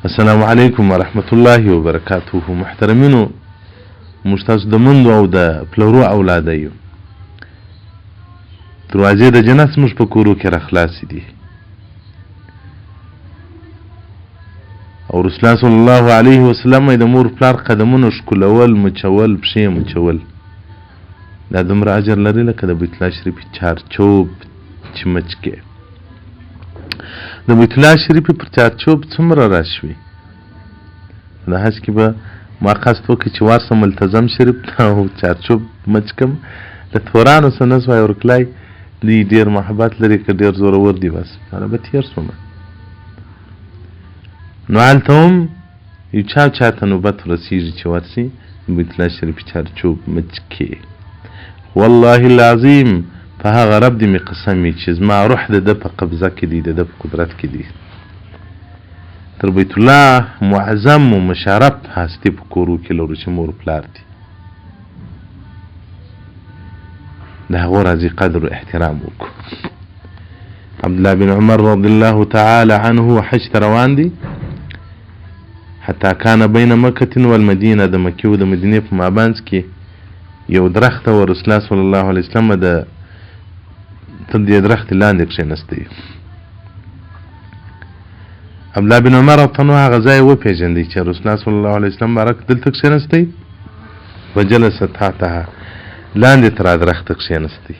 السلام علیکم ورحمت الله وبرکاته. محترمینو، موږ تاسو د مندو او د پلرو اولاده یو. دروازې د جنت زموږ په کورو کې راخلاصې دي او رسول الله صلی الله علیه وسلم د مور پلار قدمونه ښکلول، مچول، پښې مچول. دا دومره اجر لري لکه د بیت الله شریف چارچوب چې مچ کې. د بیت الله شریف پر چارچوب څومره راشوي؟ د حج کې به ما قصد وکړ چې ورسم ملتزم شریف ته او چارچوب مچ کم. له تورانو څه نه سوای ورکلای، دوی ډېر محبت لري، که ډېر زورور دي، بس هغه به تېر سوم. نو هلته هم یو چا چا ته نوبت ورسېږي چې ورسي بیت الله شریف چارچوب مچ کې. والله العظیم، په هغه رب دې مې قسم وي چې زما روح د ده په قبضه کې دی، د ده په قدرت کې دی، تر بیت الله معظم و مشرف هستي په کورو کې لرو چې مور پلار دي، د هغو راځي قدر و احترام وکړو. عبدالله بن عمر رضی الله تعالی عنه حج ته روان دي. حتی کان بین مکة والمدینه، د مکې او د مدینې په مابنځ کې یو درخته و. رسول الله صلی الله علیه وسلم د تر دې درختې لاندې کښېنستی. عبدالله بن عمر رضی الله هغه ځای وپېژندی چې رسول الله صلی الله علیه وسلم مبارک دلته کښېنستی. فجلس تحتها، لاندې تر درخته کښېنستی.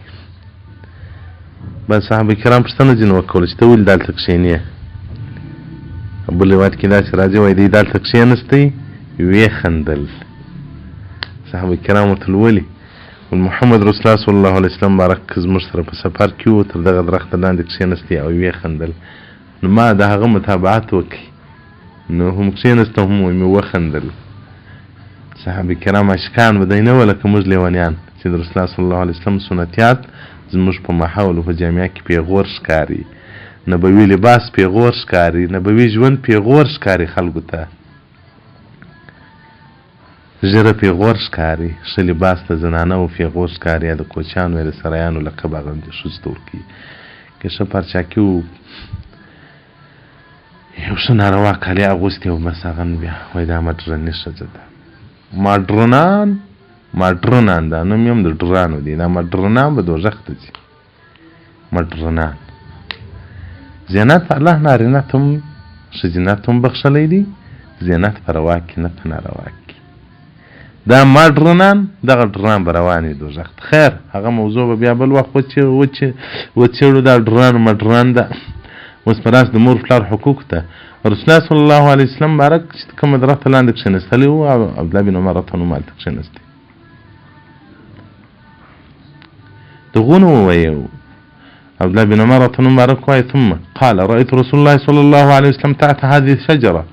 بس صحابه کرام پوښتنه ځینې وکوله چې ته ولې دلته کښېنې؟ بل روایت کې داسې راځي، وایي دی دلته کښېنستی، ویې خندل. صحابه کرام ورته ولې؟ محمد رسول الله صلی الله علیه وسلم مبارک زموږ سره په سفر کې و، تر دغه درخته لاندې کښېنستی او ویې خندل، نو ما د هغه متابعت وکړي، نو هم کښېنستم هم مې وخندل. صحابه کرام عاشقان به دی نه وه لکه موږ لیونیان چې د رسول الله صلی الله علیه وسلم سنتیات زموږ په ماحول او په جامعه کې پیغور ښکاري، نبوي لباس پیغور ښکاري، نبوي ژوند پیغور ښکاري، خلکو ته ږیره پیغور ښکاري، ښه لباس د زنانه و پیغور ښکاري، یا د کوچیانو یا د سرایانو لقب اغوندي ښځو ته ورکوي. که ښه پارچاکي و یو ښه ناروا کالي اغوستي او بس هغه نو بیا وایي دا مډرني ښځه ده. مډرنان، مډرنان، دا نوم یې هم د ډرانو دی. دا مډرنان به دوزخ ته ځي. مډرنان زینت الله نارینه ته هم ښځینه ته هم بخښلی دی. زینت په روا کې نه په ناروا کې. دا مډرنان دغه ډران به روان وي دوزخ ته. خیر، هغه موضوع به بیا بل وخت وڅېړو. دا ډران مډران ده. اوس به راس د مور پلار حقوق ته. رسول الله صلی الله علیه وسلم مبارک چې کومه درخته لاندې کښېنستلی و، عبدالله بن عمر رضی الله عنه کښېنستی. د غونو وویو عبد الله بن عمر رضی الله مبارک وایي ثم قال رأيت رسول الله صلى الله عليه وسلم تحت هذه الشجرة.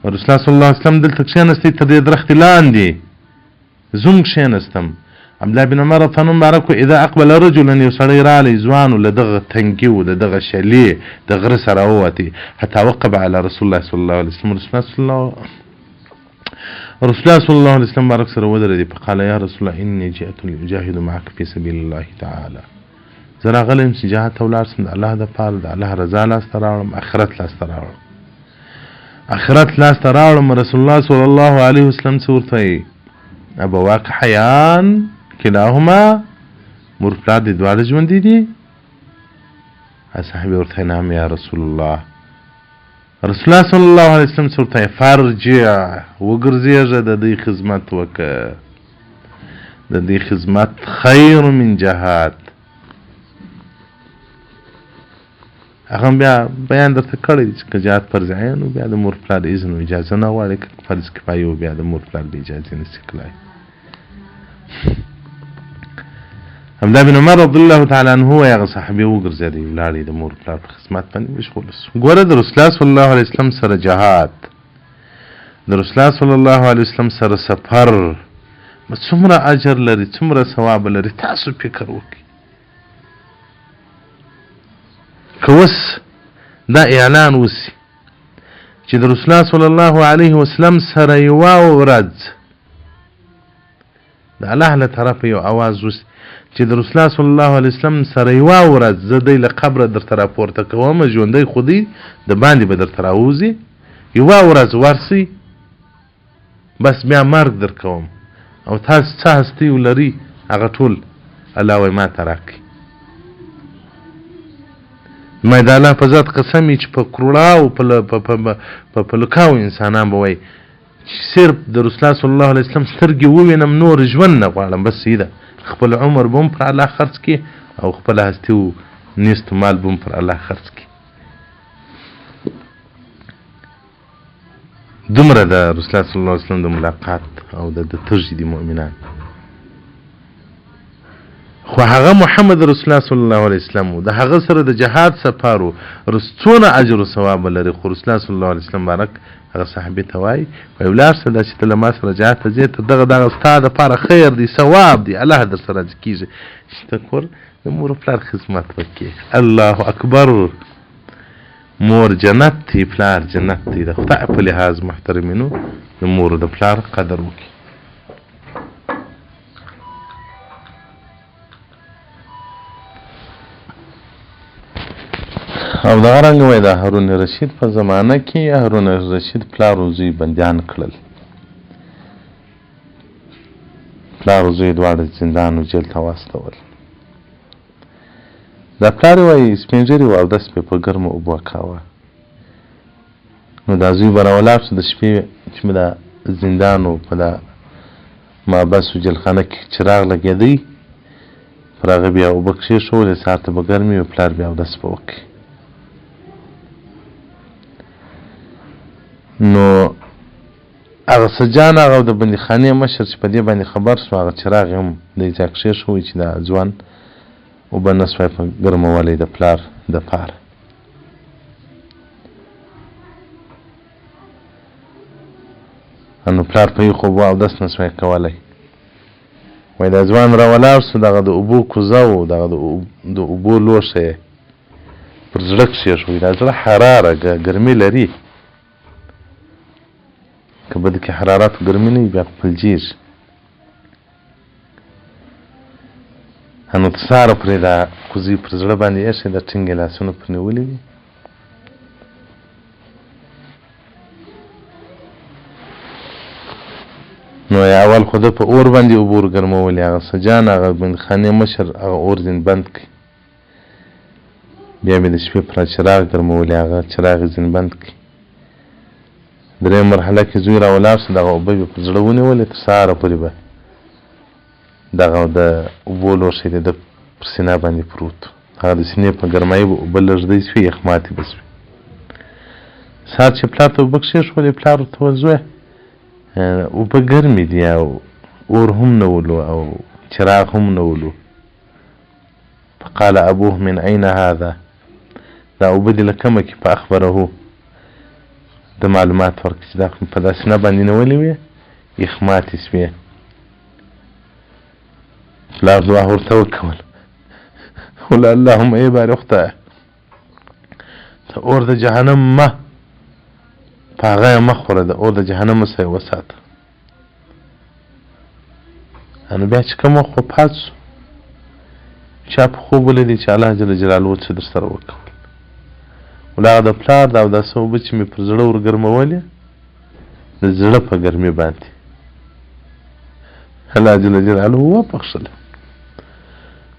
رسول الله صلی الله علیه وسلم دلته کښېنستی تر دې درختې لاندې، زه هم کښېنستم. عبدالله بن عمر رضی الله مبارک اذا اقبل رجل، یو سړی رالی، ځوان و، له دغه تنګي و د دغه شلې د غره سره ووتی، حتی وقب علی رسول الله صلی الله علیه وسلم، رسول الله صلی الله علیه وسلم مبارک سره ودرېدی. فقال یا رسول الله انی جئت لاجاهد معک فی سبیل الله تعالی، زه راغلی یم چې جهاد ته ولاړ سم د الله دپاره، د الله رضا لاسته راوړم، آخرت لاسته راوړم، آخرت لاسته راوړم. رسول الله صلی الله علیه وسلم څه ورته وایي؟ ابواک حیان کلاهما، مور پلار دې دواړه ژوندي دي؟ صاحب ورته نعم یا رسول الله. رسول الله صلی الله علیه وسلم څه ورته؟ فرجع، وګرځېږه، د دوی خدمت وکړه، د دوی خدمت خیر من جهاد. هغه بیا بیان درته کړی چې که جهاد فرض عین و بیا د مور پلار اذن او اجازه نه غواړي، که فرض کفایي و بیا د مور پلار به اجازې نسي کړای. عبدالله بن عمر رضی الله تعالی عنه وایي هغه صحابي وګرځېدی، ولاړی، د مور پلار په خدمت باندې مشغول سو. ګوره، د رسول الله صلی الله علیه وسلم سره جهاد، د رسول الله صلی الله علیه وسلم سره سفر څومره اجر لري، څومره ثواب لري، تاسو فکر وکړئ. که اوس دا اعلان وسي چې د رسول الله صلی الله علیه وسلم سره یوه ورځ د الله له طرفه یو اواز وسي چې د رسول الله صلی الله علیه وسلم سره یوه ورځ زه دی له قبره درته راپورته کوم، ژوندی خو دی د باندې به درته راوځي، یوه ورځ ورسئ بس بیا مرګ درکوم او تاسو څه هستۍ ولرئ هغه ټول الله وایي ما ته راکړئ. ما د الله په ذات قسم چې په کروړاو په لکاو انسانان به وایي چې صرف د رسول الله صلی الله علیه وسلم سترګې ووینم نور ژوند نه غواړم، بس صحیح ده، خپل عمر به هم پر الله خرڅ کړي او خپله هستي و نیست مال به هم پر الله خرڅ کړي. دومره د رسول الله صلی الله علیه وسلم د ملاقات او د تږي دي مؤمنان. خو هغه محمد رسول الله صلی الله علیه وسلم د هغه سره د جهاد سفر و، څونه اجر و ثواب لري. خو رسول الله صلی الله علیه وسلم مبارک هغه صحابي ته وایي، وایي ولاړ شه، دا چې ته له ما سره جهاد ته ځې ته دغه دغه ستا دپاره خیر دی، ثواب دی، الله در سره راضي کېږي چې ته کور د مور و پلار خدمت وکړې. الله اکبر، مور جنت دی، پلار جنت دی. د خدای په لحاظ محترمینو د مور د پلار قدر وکړي. او دغه رنګ وایي د هارون رشید په زمانه کې هارون رشید پلار او زوی بندیان کړل. پلار او زوی دواړه زندان او جیل ته واستول. دا پلار یې وایي سپین ږیری و، اودس به یې په ګرمو اوبو کاوه. نو دا زوی به راولاړ شو د شپې چې به دا زندان و په دا محبس و جیلخانه کې چراغ لګېدی، پر هغه بیا اوبه کښېښولې، سهار ته به ګرمې وې، پلار بیا اودس به وکړي. نو هغه سجان هغه د بندیخانې مشر چې په دې باندې خبر شو، هغه چراغ یې هم دی ځای کښېښوی چې دا ځوان اوبه نه شوای په ګرمولی د پلار دپاره. نو پلار په یخو اوبو اودس نه شوای کولی. وایي دا ځوان راولاړ شو، دغه د اوبو کوزه و، دغه د اوبو لوښی یې پر زړه کښېښوی. دا زړه حراره ګرمي لري، که بد کې حرارت ګرمي نه وي بیا فلجېږي. نو تر سهاره پورې دا کوزې پر زړه باندې ایښې ده، ټینګې لاسونه پر نیولي دي. نو یې اول خو ده په اور باندې اوبه ورګرمولې، هغه سجان هغه بندخانې مشر هغه اور ځین بند کړي. بیا مې د شپې پر چراغ ګرمولې، هغه چراغ یې ځین بند کړي. درېیمه مرحله کې زوی راولاړ شو، دغه اوبه یې پر زړه ونیولې، تر سهاره پورې به دغه د اوبو لوښی د ده پر سینه باندې پروت و. هغه د سینې په ګرمایي به اوبه لږدی شوې، یخ ماتې به شوې. سهار چې پلار ته اوبه کښېښولې، پلار ورته وویل، زویه اوبه ګرمې دي او اور هم نه ولو او چراغ هم نه ولو. فقال ابوه من اين هذا، دا اوبه دې له کومه کې؟ فاخبره، ده معلومات ورکړي چې دا خو مې په دا سینه باندې نیولې وې، یخ ماتې شوې. پلار دعا ورته وکول، ولا اللهم ای باري خدایه ته اور د جهنم مه په هغه یې مه خوره، د اور د جهنم څخه یې وساته. نو بیا چې کوم وخت وفات شو، چا په خوب ولیدی چې الله جل جلاله څه در سره وکول. ولا هغه د پلار د اوداسه اوبه چې مې پر زړه ورګرمولې، د زړه په ګرمي باندې الله جل جلاله وبخښله.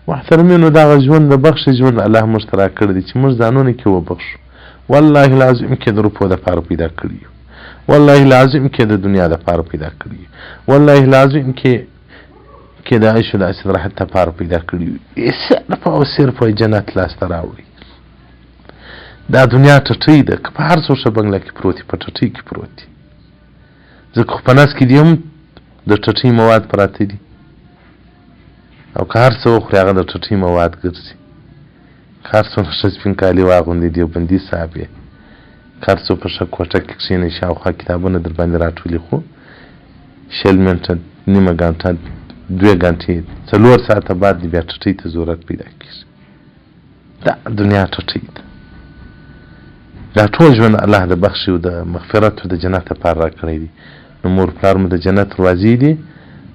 محترمینو، دغه ژوند د بخښې ژوند الله موږ ته راکړی دی چې موږ ځانونه کې وبخښو. والله العظیم کې د روپو دپاره پیدا کړي یو، والله العظیم کې د دنیا دپاره پیدا کړي یو، والله العظیم کې کې د عیش د استراحت دپاره پیدا کړي یو. صرف او صرف جنت لاسته راوړي. دا دنیا ټټۍ ده، که په هر څو ښه بنګله کې پروت په ټټۍ کې پروت دي، ځکه خو په نس کې دي هم د ټټۍ مواد پراته دي، او که هر څه وخوري هغه د ټټۍ مواد ګرځي. که هر څومره ښه سپین کالي واغوندي دیوبندي صاحب یې، که هر څو په ښه کوټه کې کښېني شاوخوا کتابونه در باندې راټولي، خو 20 منټه، نیمه ګانټه، دوې ګانټې، 4 ساعته بعد دې بیا ټټۍ ته ضرورت پیدا کېږي. دا دنیا ټټۍ ده. دا ټول ژوند الله د بخښې او د مغفرت او د جنت لپاره راکړی دی. نو مور پلار مو د جنت دروازې دي.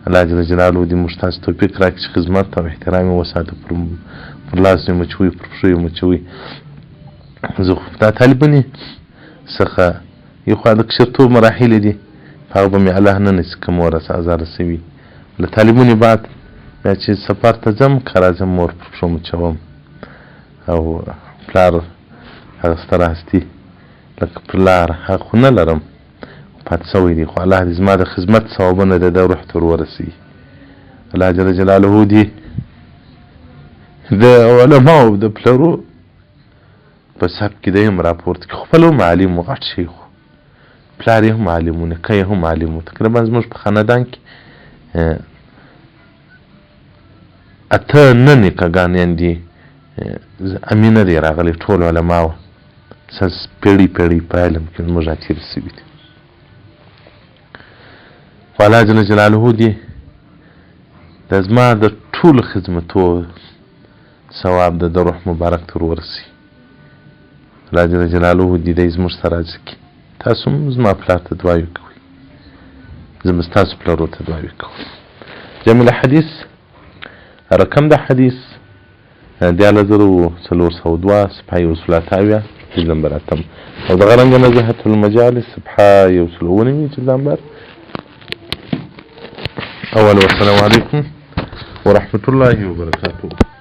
الله جل جلاله دې موږ تاسو توفیق راکړي چې خدمت او احترام یې وساتو، پر لاس یې مچوي، پر پښو یې مچوي. زه خو دا طالبني څخه یو خوا د کشرتوب مراحل دي، په هغه به مې الله نه نسي که مور راڅخه ازاره شوي. له طالبونې بعد بیا چې سفر ته ځم که راځم مور پر پښو مچوم او پلار هغه ستره هستي لکه پلار هغه خو نه لرم پاتې شوی دی، خو الله دې زما د خدمت ثوابونه د ده روح ته ور ورسوي. الله جل جلاله دې د علماو د پلرو په صف کې دی هم راپورته کړي. خپل هم عالم و، غټ شیخ و، پلار یې هم عالم و، نیکه یې هم عالم و. تقریبا زموږ په خاندان کې اته نه نیکهګان یعنې امینه دی راغلی، ټول علما وه، پېړۍ پېړۍ په علم کې زموږ راتېر شوي دي. خو الله جل جلاله دې د زما د ټولو خدمتو ثواب د ده روح مبارک ته ورسوي. الله جل جلاله دې دی زموږ سره راضي کړي. تاسو هم زما پلار ته دعاوې کوئ، زه به ستاسو پلرو ته دعاوې کوم. جامع الحدیث رقم د حدیث 13402، صفحه 178، جلد نمبر اتم. او دغه رنګه نزهة المجالس صفحه 197، جلد نمبر اول. والسلام علیکم ورحمة الله وبرکاته.